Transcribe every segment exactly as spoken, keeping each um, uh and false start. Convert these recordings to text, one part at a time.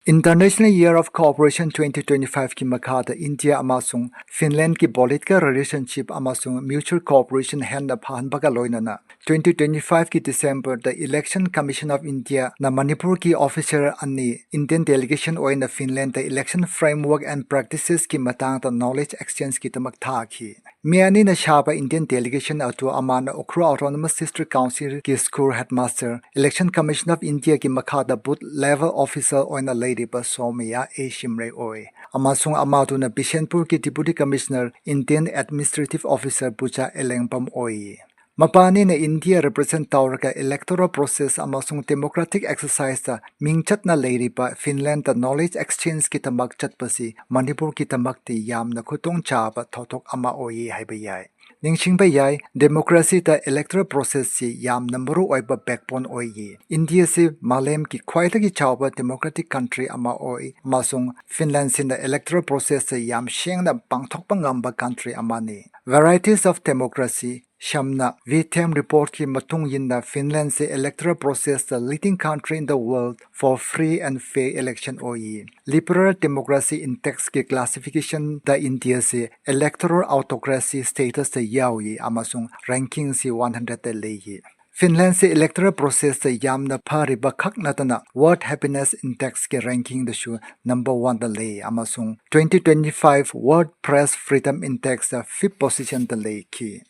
International Year of Cooperation twenty twenty-five ꯀꯤ ꯃꯈꯥꯗ India ꯑꯃꯁꯨꯡ ꯐꯤꯟꯂꯦꯟꯗꯒꯤ ꯄꯣꯂꯤꯇꯤꯀꯦꯜ ꯔꯤꯂꯦꯁꯟꯁꯤꯞ ꯑꯃꯁꯨꯡ ꯃ꯭ꯌꯨꯆꯨꯋꯦꯜ ꯀꯣꯑꯣꯄꯔꯦꯁꯟ ꯍꯦꯟꯅ ꯐꯍꯟꯕꯒ ꯂꯣꯏꯅꯅ, twenty twenty-five ꯀꯤ ꯗꯤꯁꯦꯝꯕꯔꯗ Election Commission of Indiaꯅ ꯃꯅꯤꯄꯨꯔꯒꯤ ꯑꯣꯐꯤꯁꯔ ꯑꯅꯤ ꯏꯟꯗꯤꯌꯟ ꯗꯦꯂꯤꯒꯦꯁꯟ ꯑꯣꯏꯅ ꯐꯤꯟꯂꯦꯟꯗꯗ election framework and practicesꯀꯤ ꯃꯇꯥꯡꯗ knowledge exchangeꯀꯤꯗꯃꯛ ꯊꯥꯈꯤ꯫ ꯃꯤ ꯑꯅꯤꯅ ꯁꯥꯕ ꯏꯟꯗꯤꯌꯟ ꯗꯦꯂꯤꯒꯦꯁꯟ ꯑꯗꯨ ꯑꯃꯅ Ukhrul Autonomous District Councilꯒꯤ school headmaster, Election Commission of Indiaꯒꯤ ꯃꯈꯥꯗ booth level officer ꯑꯣꯏꯅ ꯂꯩꯔꯤꯕ ꯁꯣꯃꯌꯥ ꯑꯦ ꯁꯤꯝꯔꯩ ꯑꯣꯏ, ꯑꯃꯁꯨꯡ ꯑꯃꯗꯨꯅ ꯕꯤꯁꯦꯟꯄꯨꯔꯒꯤ Deputy Commissioner, Indian Administrative Officer ꯄꯨꯖꯥ ꯑꯦꯂꯦꯡꯕꯝ ꯑꯣꯏ꯫ ꯃꯕꯥꯅꯤꯅ ꯏꯟꯗꯤꯌꯥ represent ꯇꯧꯔꯒ electoral process ꯑꯃꯁꯨꯡ democratic exerciseꯇ ꯃꯤꯡ ꯆꯠꯅ ꯂꯩꯔꯤꯕ ꯐꯤꯟꯂꯦꯟꯗꯗ knowledge exchangeꯀꯤꯗꯃꯛ ꯆꯠꯄꯁꯤ ꯃꯅꯤꯄꯨꯔꯒꯤꯗꯃꯛꯇꯤ ꯌꯥꯝꯅ ꯈꯨꯗꯣꯡꯆꯥꯕ ꯊꯧꯗꯣꯛ ꯑꯃ ꯑꯣꯏꯌꯦ ꯍꯥꯏꯕ ꯌꯥꯏ꯫ ꯅꯤꯡꯁꯤꯡꯕ ꯌꯥꯏ, democracyꯗ electoral processꯁꯤ ꯌꯥꯝꯅ ꯃꯔꯨ ꯑꯣꯏꯕ backbone ꯑꯣꯏꯌꯦ꯫ ꯏꯟꯗꯤꯌꯥꯁꯤ ꯃꯥꯂꯦꯝꯒꯤ ꯈ꯭ꯋꯥꯏꯗꯒꯤ ꯆꯥꯎꯕ democratic country ꯑꯃ ꯑꯣꯏ, ꯑꯃꯁꯨꯡ ꯐꯤꯟꯂꯦꯟꯗꯁꯤꯅ electoral processꯁꯤ ꯌꯥꯝ ꯁꯦꯡꯅ ꯄꯥꯡꯊꯣꯛꯄ ꯉꯝꯕ country ꯑꯃꯅꯤ꯫ Varieties of democracy, ꯁꯝꯅ, Vithemp reportꯀꯤ ꯃꯇꯨꯡ ꯏꯟꯅ ꯐꯤꯟꯂꯦꯟꯗꯁꯤ electoral processꯇ leading country in the world for free and fair election ꯑꯣꯏꯌꯦ꯫ Liberal Democracy Indexꯀꯤ classificationꯗ ꯏꯟꯗꯤꯌꯥꯁꯤ electoral autocracy statusꯇ ꯌꯥꯎꯏ ꯑꯃꯁꯨꯡ rankingꯁꯤ one hundredꯇ ꯂꯩꯌꯦ꯫ ꯐꯤꯟꯂꯦꯟꯗꯁꯤ electoral processꯇ ꯌꯥꯝꯅ ꯐꯔꯤꯕ ꯈꯛ ꯅꯠꯇꯅ World Happiness Indexꯀꯤ rankingꯗꯁꯨ number oneꯗ ꯂꯩ ꯑꯃꯁꯨꯡ twenty twenty-five World Press Freedom Indexꯇ fifth positionꯗ ꯂꯩꯈꯤ꯫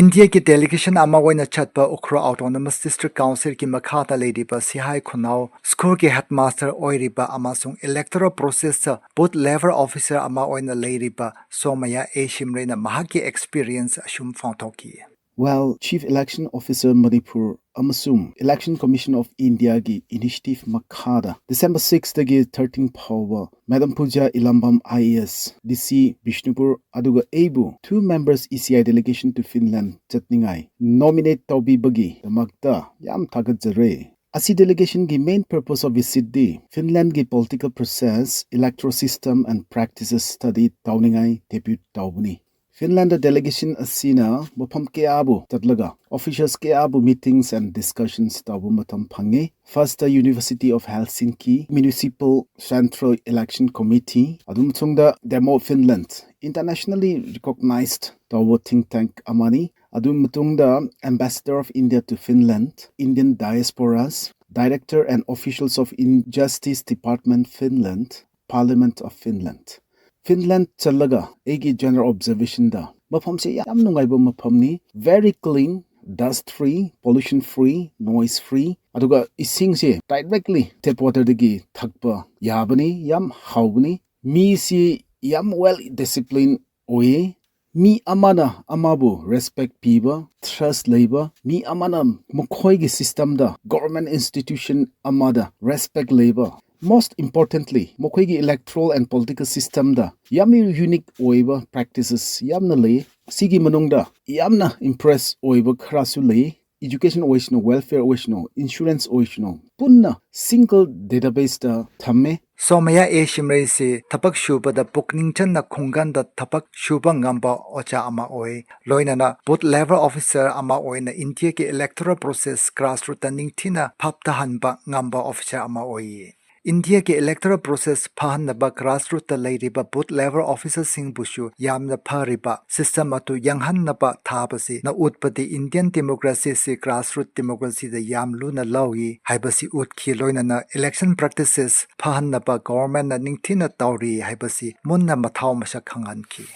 ꯏꯟꯗꯤꯌꯥꯒꯤ delegation ꯑꯃ ꯑꯣꯏꯅ ꯆꯠꯄ ꯎꯈ꯭ꯔꯨꯜ Autonomous District Councilꯒꯤ ꯃꯈꯥꯗ ꯂꯩꯔꯤꯕ ꯁꯤꯍꯥꯏ ꯈꯨꯅꯥꯎ schoolꯒꯤ headmaster ꯑꯣꯏꯔꯤꯕ ꯑꯃꯁꯨꯡ electoral processꯇ booth level officer ꯑꯃ ꯑꯣꯏꯅ ꯂꯩꯔꯤꯕ ꯁꯣꯃꯌꯥ ꯑꯦ ꯁꯤꯝꯔꯩꯅ ꯃꯍꯥꯛꯀꯤ experience ꯑꯁꯨꯝ ꯐꯣꯡꯗꯣꯛꯈꯤ꯫ While Chief Election Officer Manipur ꯑꯃꯁꯨꯡ Election Commission of Indiaꯒꯤ initiative ꯃꯈꯥꯗ December sixꯇꯒꯤ thirteen ꯐꯥꯎꯕ Madam Pooja Elambam I A S, D C Bishnupur, ꯑꯗꯨꯒ ꯑꯩꯕꯨ two members E C I delegation to Finland ꯆꯠꯅꯤꯡꯉꯥꯏ nominate ꯇꯧꯕꯤꯕꯒꯤꯗꯃꯛꯇ ꯌꯥꯝ ꯊꯥꯒꯠꯆꯔꯤ꯫ ꯑꯁꯤ delegationꯒꯤ main purpose of visitꯗꯤ Finlandꯒꯤ political process, electoral system and practices study ꯇꯧꯅꯤꯡꯉꯥꯏ debut ꯇꯧꯕꯅꯤ꯫ Finland delegation ꯑꯁꯤꯅ ꯃꯐꯝ ꯀꯌꯥꯕꯨ ꯆꯠꯂꯒ officials ꯀꯌꯥꯕꯨ meetings and discussions ꯇꯧꯕ ꯃꯇꯝ ꯐꯪꯉꯤ꯫ First, University of Helsinki, Municipal Central Election Committee, ꯑꯗꯨ ꯃꯇꯨꯡꯗ Demo Finland, internationally recognized ꯇꯧꯕ think tank ꯑꯃꯅꯤ꯫ ꯑꯗꯨ ꯃꯇꯨꯡꯗ Ambassador of India to Finland, Indian Diasporas, Director and Officials of Justice Department Finland, Parliament of Finland꯫ Finland ꯆꯠꯂꯒ ꯑꯩꯒꯤ general observationꯗ ꯃꯐꯝꯁꯦ ꯌꯥꯝ ꯅꯨꯡꯉꯥꯏꯕ ꯃꯐꯝꯅꯤ꯫ Very clean, dust free, pollution free, noise free꯫ ꯑꯗꯨꯒ ꯏꯁꯤꯡꯁꯦ directly tap waterꯗꯒꯤ ꯊꯛꯄ ꯌꯥꯕꯅꯤ꯫ ꯌꯥꯝ ꯍꯥꯎꯕꯅꯤ꯫ ꯃꯤꯁꯤ ꯌꯥꯝ well discipline ꯑꯣꯏꯌꯦ꯫ ꯃꯤ ꯑꯃꯅ ꯑꯃꯕꯨ respect ꯄꯤꯕ, trust ꯂꯩꯕ, ꯃꯤ ꯑꯃꯅ ꯃꯈꯣꯏꯒꯤ systemꯗ, government institution ꯑꯃꯗ respect ꯂꯩꯕ, most importantly, ꯃꯈꯣꯏꯒꯤ electoral and political systemꯗ ꯌꯥꯝ unique ꯑꯣꯏꯕ practices ꯌꯥꯝꯅ ꯂꯩ꯫ ꯁꯤꯒꯤ ꯃꯅꯨꯡꯗ ꯌꯥꯝꯅ impress ꯑꯣꯏꯕ ꯈꯔꯁꯨ ꯂꯩ꯫ Education ꯑꯣꯏꯁꯅꯨ, welfare ꯑꯣꯏꯁꯅꯨ, insurance ꯑꯣꯏꯁꯅꯨ, ꯄꯨꯟꯅ single databaseꯇ ꯊꯝꯃꯦ꯫ ꯁꯣꯃꯌꯥ ꯑꯦ ꯁꯤꯝꯔꯩꯁꯤ ꯊꯕꯛ ꯁꯨꯕꯗ ꯄꯨꯛꯅꯤꯡ ꯆꯪꯅ ꯈꯨꯡꯒꯪꯗ ꯊꯕꯛ ꯁꯨꯕ ꯉꯝꯕ ꯑꯣꯖꯥ ꯑꯃ ꯑꯣꯏ꯫ ꯂꯣꯏꯅꯅ booth level officer ꯑꯃ ꯑꯣꯏꯅ ꯏꯟꯗꯤꯌꯥꯒꯤ electoral process grassrootꯇ ꯅꯤꯡꯊꯤꯅ ꯐꯥꯞꯇꯍꯟꯕ ꯉꯝꯕ officer ꯑꯃ ꯑꯣꯏꯌꯦ꯫ ꯏꯟꯗꯤꯌꯥꯒꯤ electoral process ꯐꯍꯟꯅꯕ grassrootꯇ ꯂꯩꯔꯤꯕ booth level officerꯁꯤꯡꯕꯨꯁꯨ ꯌꯥꯝꯅ ꯐꯔꯤꯕ system ꯑꯗꯨ ꯌꯥꯡꯍꯟꯅꯕ ꯊꯥꯕꯁꯤꯅ ꯎꯠꯄꯗꯤ Indian democracyꯁꯤ grassroot democracyꯗ ꯌꯥꯝ ꯂꯨꯅ ꯂꯧꯏ ꯍꯥꯏꯕꯁꯤ ꯎꯠꯈꯤ꯫ ꯂꯣꯏꯅꯅ election practices ꯐꯍꯟꯅꯕ governmentꯅ ꯅꯤꯡꯊꯤꯅ ꯇꯧꯔꯤ ꯍꯥꯏꯕꯁꯤ ꯃꯨꯟꯅ ꯃꯊꯧ ꯃꯁꯛ ꯈꯪꯍꯟꯈꯤ꯫